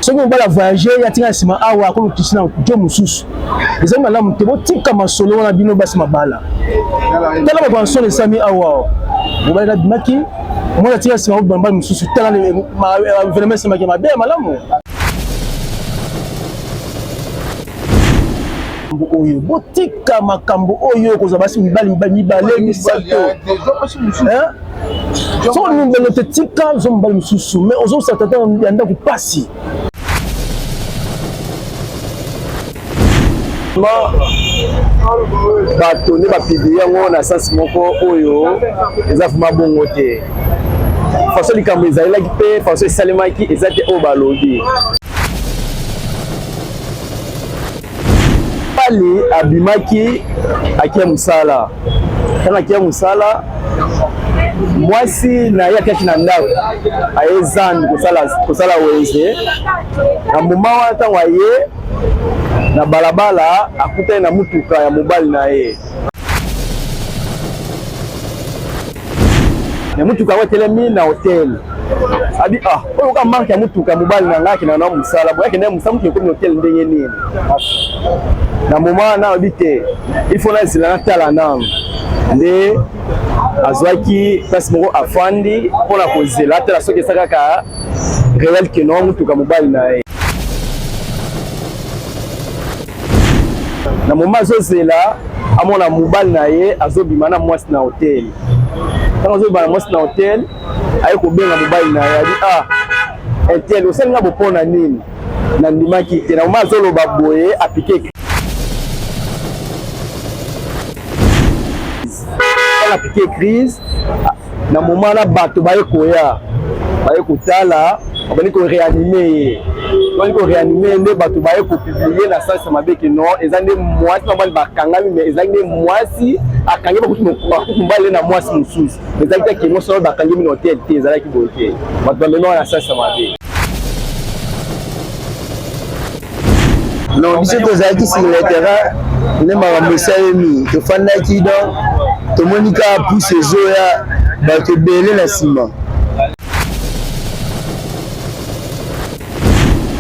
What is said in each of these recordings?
Soki mobali avoyage ye atika na nsima awa akolukisi na jo mosusu, ezali malamu te. Botika masolo wana bino basi mabala. Tala bato ya nsolo esami awa, mobali abimaki mwana atika nsima obima mobali mosusu. Tala evenema esamaki mabe ya malamu oyo. Botika makambo oyo kozwa basi mibali mibale misato. Soki olingi mobali te, tika zwa mobali mosusu, mais ozosala tata ya ndako mpasi. Bato nde bapublie yango na sens moko oyo eza vraiment bongo te. Façon likambo ezalelaki mpe façon esalemaki eza te oyo balobi. Mobali abimaki akia mosala, ntango akia mosala mwasi na ye atiaki na ndako, aye zandu kosala wenze. Na moma wana ntango aye na balabala akutani na motuka ya mobali na ye. Na motuka yango etelemi na hotel, abi ah, oyo ka marque ya motuka mobali na ngai akendaka na mosala boye, akendaka mosala, motuka ekomi hotel ndenge nini? Na moment wana alobi te, il faut nazela natala nanu. Nde azwaki place moko afandi mpona kozela atala soki eza kaka réel ke no motuka mobali na ye. Na moment azozela, amona mobali na ye azobima na mwasi na hotel. Ntango azobima na mwasi na hotel, aye kobenga mobali na ye, abi ah, intel osali nga bopona nini, nandimaki te. Na moment azoloba boye, apike apike crise. Na moment na bato baye koya, baye kotala, babandi koréanime ye, babandi koréanime ye. Nde bato baye kopublie na sens ya mabe ke non, eza nde mwasi na mobali bakangami, mais ezalaki nde mwasi akangi bakuti mobali na mwasi mosusu. Ezalaki te ke mwasi bakangi na hotel te, ezalaki boye te. Bato bamemi wana na sens ya mabe. Non, biso tozalaki sur le terrain nde makambo esalemi, tofandaki donc tomoni kaka pousse ezoya, bato ebele na nsima.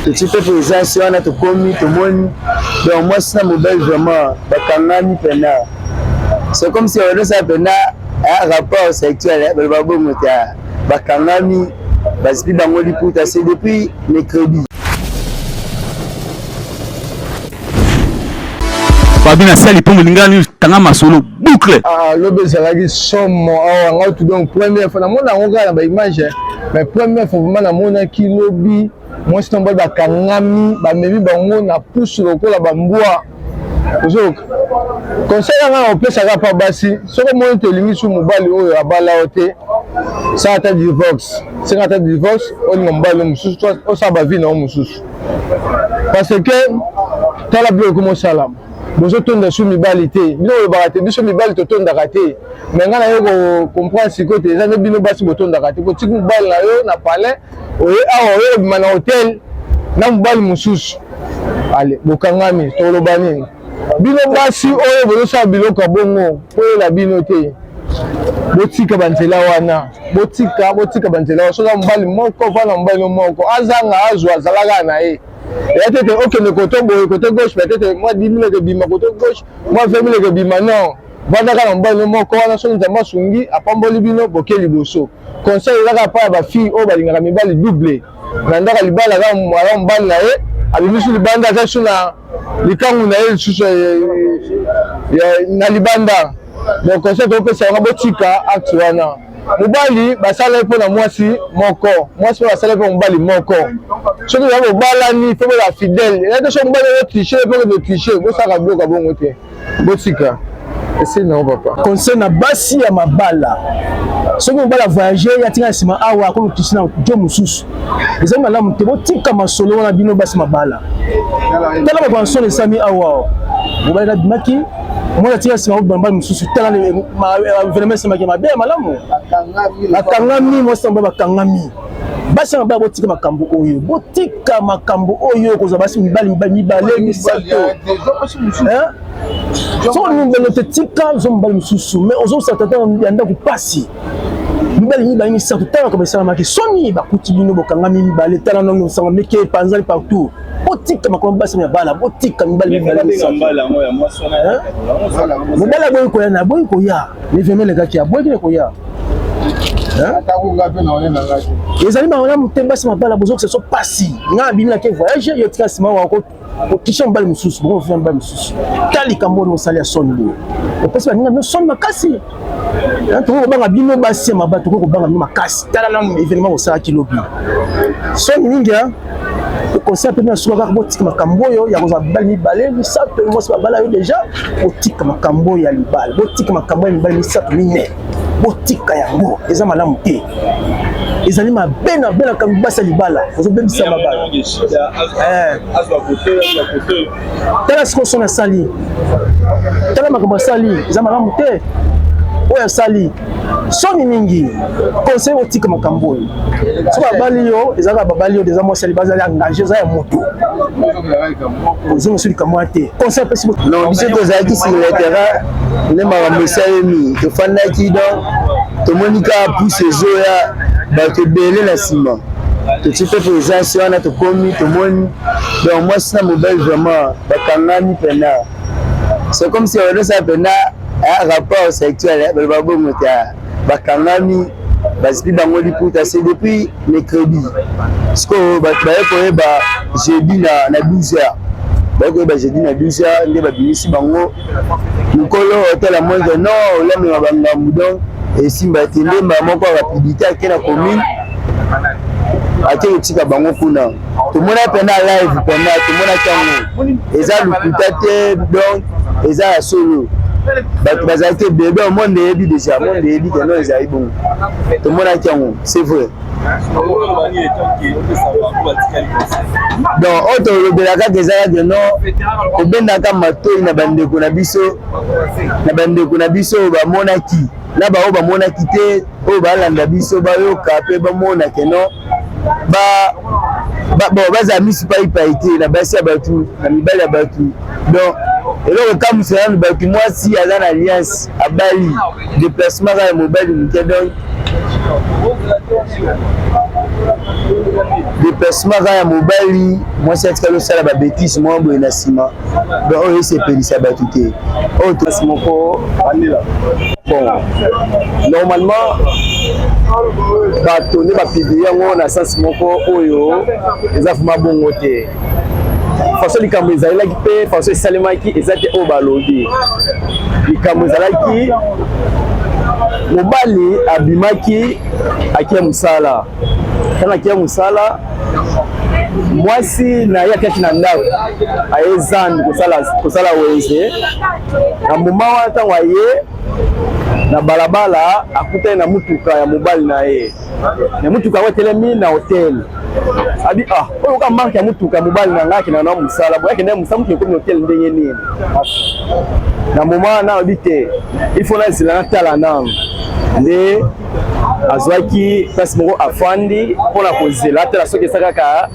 Totie mpe présence wana, tokomi tomoni donc mwasi na mobali vraiment bakangami mpena, c'est comme si bazosala mpena rapport sexuel, baloba bongo te. Bakangami, bazipi bango liputa, c'est depuis mercredi. Fabi na sali mpo molingani tanga masolo boucle. Ah, lobi ezalaki somo awa ngai tout donc première fois namona yango kaka na baimage, mais première fois vraiment namonaki lobi mwasi na mobali bakangami, bamemi bango na pusu lokola bambwa. Ozoyoka conseil yanga na kopesaka mpa basi, soki omoni te olingi su mobali oyo abala yo te, sala ata divorce, senga ata divorce, olinga mobali mosusu, osala bavie na yo mosusu, parce que tala biloko ekomi osalama, bozotonda su mibali te. Bino olobaka te biso mibali totondaka te, mais ngai naye kocomprendre sikoyo te, eza nde bino basi botondaka te. Kotiki mobali na yo na palais, oye awa, oye kobima na hotel na mobali mosusu, ale bokangami, toloba nini? Bino basi oyo bozosala biloko ya bongo, koyela bino te, botika banzela wana, botika, botika banzela wana. Soki mobali moko, vana mobali moko, azanga azwa, azalaka na ye. Eya te te okende koto boye, kote gauche, peut-être mwa 10 000 ekobima kote gauche, mwa 20 000 ekobima. Non, vandaka na mobali moko wana. Soki Nzambe asungi, apamboli bino, boke liboso. Conseil ezaka pa ya bafille oyo balingaka mibali double na ndako ya libala, aza mobali na ye, abimisi libanda, aza su na likangu na ye lisusu na libanda. Donc conseil topesa yango, botika acte wana. Mobali basala ye mpo na mwasi moko, mwasi mpe basala ye mpo mobali moko. Soki oza bobalani, fo bozala fidèle. Eza te soki mobali oyo triche, mpo kende triche, bosalaka biloko ya bongo te, botika esili nango papa. Conseil na basi ya mabala, soki mobali avoyage ye atika na nsima awa akolukisi na jo mosusu, ezali malamu te. Botika masolo wana bino basi mabala. Tala bato ya nsolo esami awa, mobali abimaki mwana atika nsima obima mobali mosusu. Tala evenema esamaki mabe ya malamu. Bakangami mwasi na mobali bakangami. Basi ya mabala, botika makambo oyo, botika makambo oyo kozwa basi mibali mibale misato. Soki olingi mobali te, tika zwa mobali mosusu, mais ozosala tata ya ndako mpasi. Mibali mibale misato, tala makambo esalamaki. Soni bakuti bino bokangami mibale, tala nano sango meke epanzani partout. Botika makambo basi ya bala, botika mibali mibale misato. Mobali aboyi koya na aboyi koya, mais elekaki aboyi koya. Ezali malamu te basi mabala bozokisa so pasi. Nga abimi nake voyage yo tika nsima wako okisha mobali mosusu bongo ofina mobali mosusu. Ta likambo oyo osali ya soni boye, opesi baninga bino soni makasi. Tokoki kobanga bino basi ya mabala, tokoki kobanga bino makasi. Tala nanu événement osalaki lobi, soni mingi. Conseil mpe na suka kaka, botika makambo oyo ya kozwa mibali mibale misato. Mwasi babala yo déjà, botika makambo oyo ya libala, botika makambo ya mibali misato mine, botika yango, eza malamu te, ezali mabe na belaka basi ya libala, ozobebisa mabala. Tala sikoyo soni asali, tala makambo asali, eza malamu te oyo asali, soni mingi. Conseil, otika makambo oyo. So babali yo, ezalaka babali yo deja, mwasi ya libala ezali engagé, eza ya moto, ozonga so likambo wana te. Conseil apesi. Non, biso tozalaki sur le terrain nde makambo esalemi. Tofandaki, donc tomoni kaka pousse ezoya, bato ebele na nsima. Totie mpe présence wana, tokomi, tomoni donc mwasi na mobali vraiment bakangami mpena. C'est comme si bazosala mpena rapport sexuel, baloba bongo te. Bakangami, bazipi bango liputa. C'est depuis mercredi. Sikoyo bato baye koyeba jeudi na 12 heures, baye koyeba jeudi na 12 heures nde babimisi bango. Mokolo hotel amonke non, olamema bangambu, donc esimba te. Nde mbala moko ya rapidité ake na commune, ake kotika bango kuna. Tomona mpena live, mpena tomonaki yango, eza lokuta te, donc eza ya solo. Bato bazalaki ebele, donc monde eyebi déjà, monde eyebi ke non, ezali bongo. Tomonaki yango, c'est vrai. Donc oyo tolobela kaka eza kaka non, kobendaka matoi na bandeko na biso, na bandeko na biso oyo bamonaki na baoyo bamonaki te, oyo balanda biso, bayoka mpe bamona ke non, bon, bazala misu paipai te na basi ya bato, na mibali ya bato. Donc eloko ekamwisa nanu bato, mwasi aza na alliance, abali, déplacement kaka ya mobali moke, donc déplacement kaka ya mobali, mwasi atikali osala babêtises moko boye na nsima. Donc oyo esepelisa bato te oyo. Place moko, bon, normalement bato nde bapublier yango na sens moko oyo eza vraiment bongo te. Façon likambo ezalelaki mpe façon esalemaki eza te oyo balobi. Likambo ezalaki, mobali abimaki, akia mosala. Ntango akia mosala, mwasi na ye atiaki na ndako, aye zandu kosala wenze. Na moma wana, ntango aye na balabala, akutani na mutuka ya mobali na ye. Na mutuka yango etelemi na hotel. Abi: "Ah, oyo ka marque ya mutuka ya mobali na ngai akendaka na mosala boye, akendaka mosala, mutuka ekomi na hotel ndenge nini?" Na moma wana alobi: "Te, il faut nazela, natala nanu." Nde azwaki place moko, afandi mpona kozela, atala soki eza kaka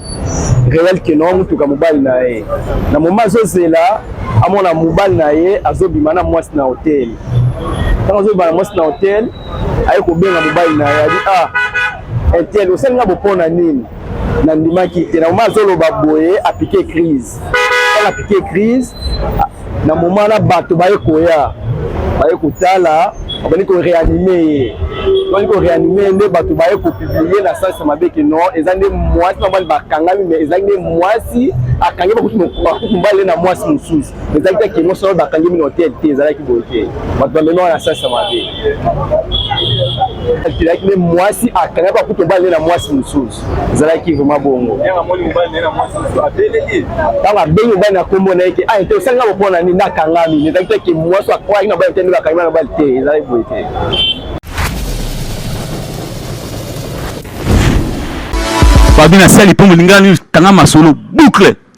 réel ke non, mutuka mobali na ye. Na moma azozela, amona mobali na ye azobima na mwasi na hotel. Ntango azobima na mwasi na hotel, aye kobenga mobali na ye, abi: "Ah, un tel, osali nga bopona nini? Nandimaki te." Na moma azoloba boye, apiquer crise. Ntango apiquer crise, na moma wana bato baye koya, baye kotala, babandi koréanimer ye. Babandi koréanimer ye, nde bato baye kopublier na sens ya mabe ke non, eza nde mwasi na mobali bakangami. Mais ezalaki nde mwasi akangi, bakuti mobali na mwasi mosusu. Ezalaki te ke mwasi oyo bakangi na hotel te, ezalaki boye te. Bato bamemi wana na sens ya mabe. Ezalaki nde mwasi akangi, bakuti mobali na mwasi mosusu, ezalaki vraiment bongo. Ntango abengi mobali na nkombo na ye ke: "Ah te, osalinga bopona nini? Nakangami." Ezalaki te ke mwasi akwaki na mobali te, nde bakangi na mobali te, ezalaki boye te. Fabi na sali mpo molingani, tanga masolo boucle.